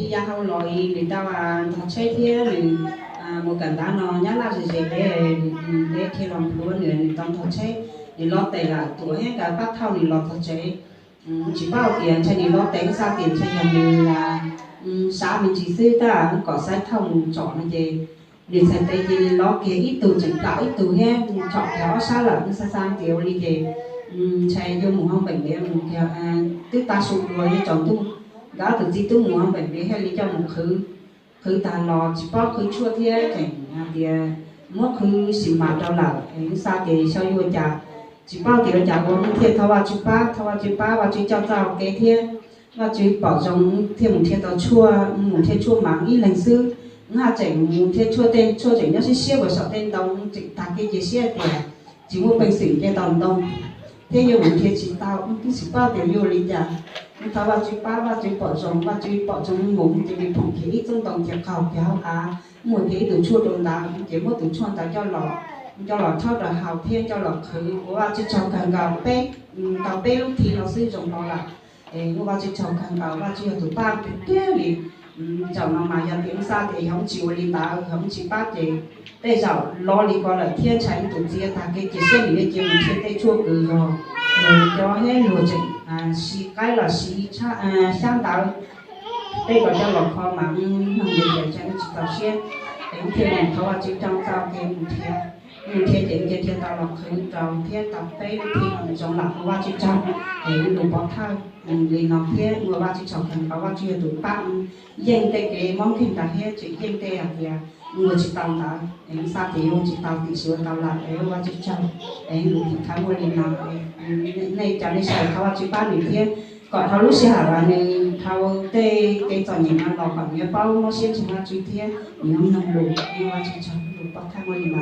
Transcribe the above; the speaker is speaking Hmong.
Ib yam hau los nws tau ntog tsheb thiab nws mus kawm ntawv no nyob laj ze ze peb, peb thiaj los hlub nws, nws tau ntog tsheb, nws los tes lawm tuam thiab nkawd pab thauj nws los txog tsev. Tsis paub tias ntshai nws los tes xav tias ntshai yog nws sab me ntsis xwb tab kom xaib thauj mus tsom no ces nws txhais tes ces nws los kiag ib tug tseem plam ib tug thiab tsom kiag ob sab lawm, xav xav tias ua li ces ntshai yuav mus hauv npeem npiav mus kiag twb tav su dua yuav tsaus ntuj, nkawd ob tug txiv tub mus hauv npeem npiav thiaj li coj mus qhwv. Qhwv tag los tsis paub qhwv tshuaj thiab tseem hais tias muab qhwv xim mas rau lawm, xav tias xyov yuav ua cas, tsis paub tias ua cas ua mus thiaj thov Vajtswv pab, thov Vajtswv pab, Vajtswv coj txoj kev thiab Vajtswv pom zoo thiaj mus nrhiav tau tshuaj, mus nrhiav tshuaj mas ib leeg xwb, haj tseem mus nrhiav tshuaj tej tshuaj tseem nyob siab siab uas saum tej ntoo, tseem tag kev cia siab tias tsis muaj peev xwm nce tau ntoo thiab yuav mus nrhiav tsis tau, twb tsis paub tias yuav ua li cas. Thov Vajtswv pab, Vajtswv pom zoo, Vajtswv pom zoo mus ces nws phoom kiag ib txoj ntoo ces qaug kiag hauv av, muaj kiag ib tus tshuaj rau ntawd ces muab tus tshuaj ntawd coj los, coj los rhaub rau hauv thiab coj los qhwv, ua Vajtswv tsaug kawg nkaus peb, tau peb lub thim no xwb zoo no lawm. Es ua Vajtswv tsaug kawg nkaus, Vajtswv yog tus pab tiag tiag li. Zaum no mas yog tias xav tias yog tsis ua li ntawd, yog tsis pab ces tej zaum los li ko lawm thiab ntshai tus txiv tag kev cia siab nws yuav cia mus nrhiav tej tshuaj kws yog luag cov thiab luag tseem siv qaib los siv xyab ntawd, tej kom coj los kho mas noog li tias ntshai wb tsis txaus siab. Es wb thiaj li thov Vajtswv tsaug txoj kev mus nrhiav, mus nrhiav ces nrhiav tau los qhwv rau thiab tau peb lub thim zoo lawm, ua Vajtswv tsaug. Es wb lus pov thawj li no thiab ua Vajtswv tsaug kawg nkaus, Vajtswv yog tus pab yeej tej kev mob nkeeg ntawd thiab tseem yeej tej hais tias ua tsis tau ntawd, es xav tias yuav ua tsis tau tiam sis ua tau lawm, es ua Vajtswv tsaug. Es lus thim thawj ua li no, nej cov nej saib thov Vajtswv pab nws thiab kom dhau lub sij hawm uas nws dhau tej kev txom nyem no los kom nws yuav paub mob siab ntseeg Vajtswv thiab nws yuav mloog lus, ua Vajtswv tsaug. Lus pov thawj ua li no.